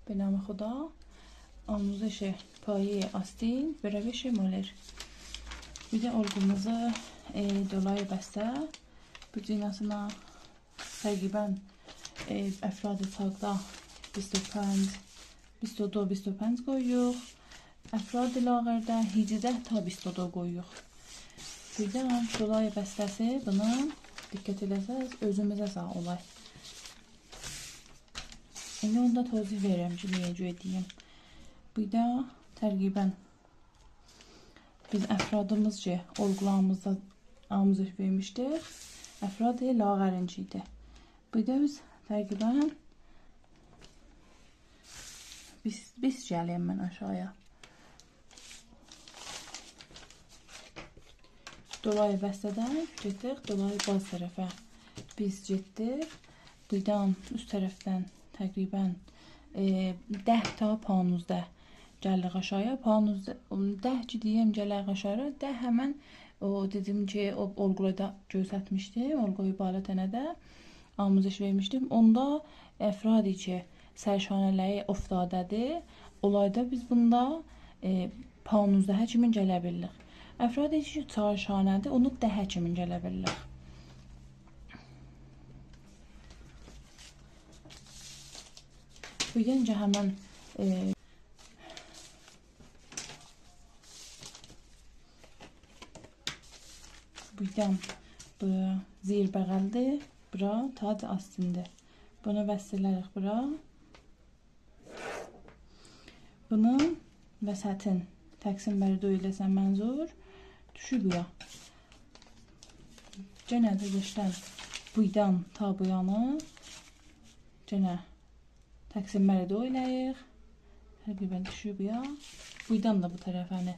به نام خدا. آموزش پایه آستین به روش مولر. Bir de olgumuzu dolaya بسته bütünasına تقریبا افراد çaqda 25, 22, 25 qoyuruq. Əfrad lağırda 18 ta 22 qoyuruq. Birdən dolay bəstəsi bunu diqqət eləsəz özümüzə sağ olay. İndi onda tozih verirəm ki, niyə görə deyim. Bir də təqribən biz əfradımız ki, olgularımızda آموزش vermişdik. Əfrad lağərinci idi. Bir də biz təqribən biz gələyəm mən aşağıya. Dolayı bəstədən getdik, dolayı baz tərəfə biz getdik. Buradan üst tərəfdən təqribən 10 ta 15 gəlirik aşağıya. 10 ki deyim gəlirik aşağıya. 10 həmən o dedim ki, o olguda göstərmişdim, olguyu bala tənədə آموزش vermişdim. Onda əfradi ki, sərşanələri oftadədir. Olayda biz bunda 15 kimin gələ bilirik. Əfradi ki, çarşanədir, onu 10 kimin gələ bilirik. Bugüncə həmən buradan bu zir bəğəldir, bura tac astindir. Bunu vəslərik bura. Bunun vəsətin təqsim bəri eləsən mənzur düşür buya. Gənə də geçdən buydan ta bu yanı gənə təqsim bəri eləyik. Təqribən düşür buya. Buydan da bu tərəfəni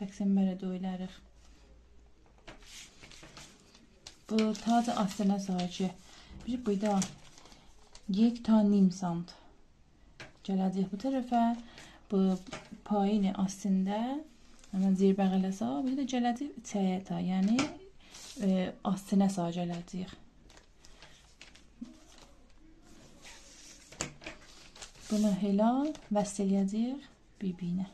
təqsim bəri elərik. Bu tac astinə sahib bir buyda 1 ta nim sant gələcək bu tərəfə. Bu payini aslında hemen zir bəğələ sağ, bir də gələcək çəyə ta, yəni astinə sağ gələcək. Bunu helal vəsl eləyəcək bir-birinə.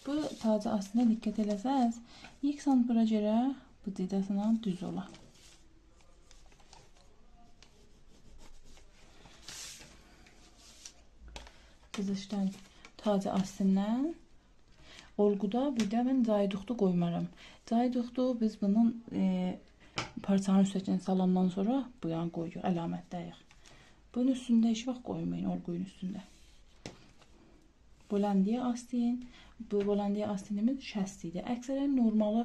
Bu tacı aslında diqqət eləsəz, 1 sant bura görə bu didəsindən düz ola. Qızışdan tacı astindən olguda bir də mən cayduqdu qoymaram. Cayduqdu biz bunun parçanın üstəkin salandan sonra bu yan qoyuruq, əlamətdəyik. Bunun üstündə heç vaxt qoymayın, olquyun üstündə. Bolandiya astin, bu bolandiya astinimiz 60 idi. Əksərən normalı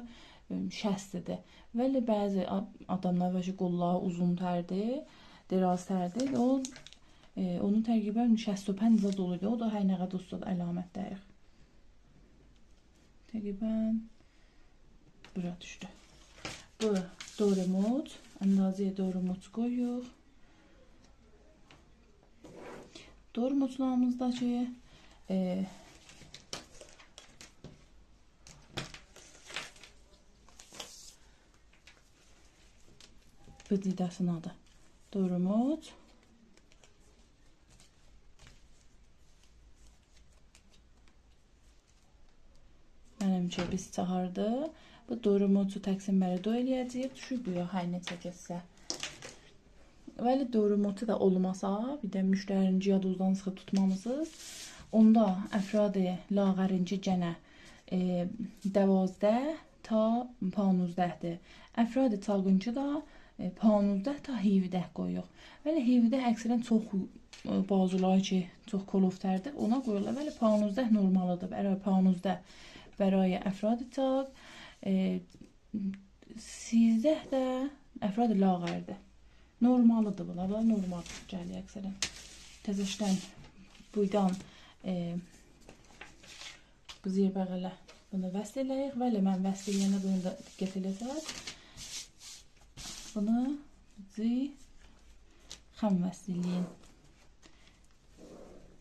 60-dir. Vəli bəzi adamlar var ki, qolları uzun tərdir, deraz tərdir. O, onun təqribən 65 zad olurdu. O da hər nə qədər ustad əlamətdəyik. Təqribən bura düşdü. Bu doğru mod, əndazəyə doğru mod qoyuruq. Doğru modlarımızdakı bu didəsinin adı doğru mod. Mənimcə biz çağırdı. Bu doğru modu təqsim bəri do eləyəcəyik. Düşür buya hər neçə getsə. Vəli doğru modu da olmasa, bir də müştərinin yadınızdan çıxıb tutmamısınız. Onda əfradi lağərinci gənə 12 ta 15-dir. Əfradi çağıncı da 15 ta 17 qoyuruq. Vəli 17 əksərən çox bazıları ki, çox koloftərdir, ona qoyurlar. Vəli 15 normalıdır. Bərай 15 bərай əfradi çağ, 13 də əfradi lağərdir. Normalıdır bunlar. Bunlar normal gəlir əksərən. Təzəşdən buydan bu zir bəğələ bunu vəsl eləyik. Vəli mən vəsl eləyəndə bunu da diqqət eləsəz, bunu xəm vəsl eləyin.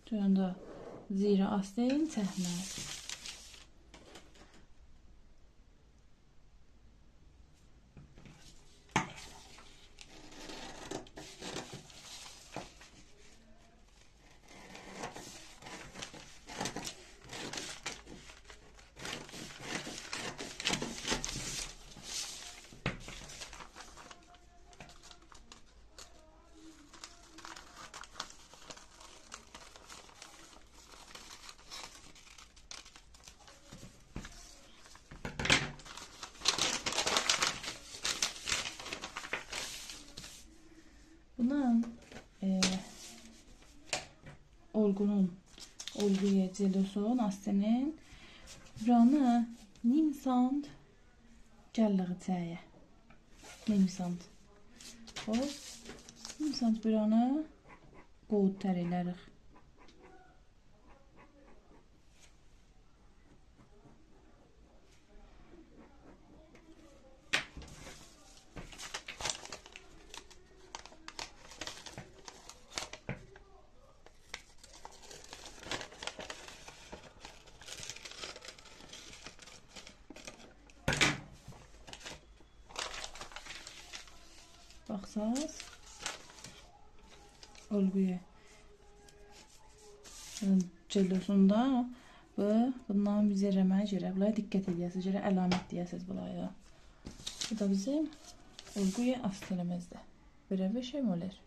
Sonra zirə astin çəkməz. Olgunun olguya celosun astinin buranı nim sant gəllığı çəyə. Nim sant. Xoş. Nim sant buranı qovud tər elərik. Baxsaz olguya cellosunda bu bundan bizə rəmə görə bunlara diqqət edəsiniz, görə əlamət deyəsiniz bunlara. Bu da bizim olguya astinimizdir. Bir şey olur.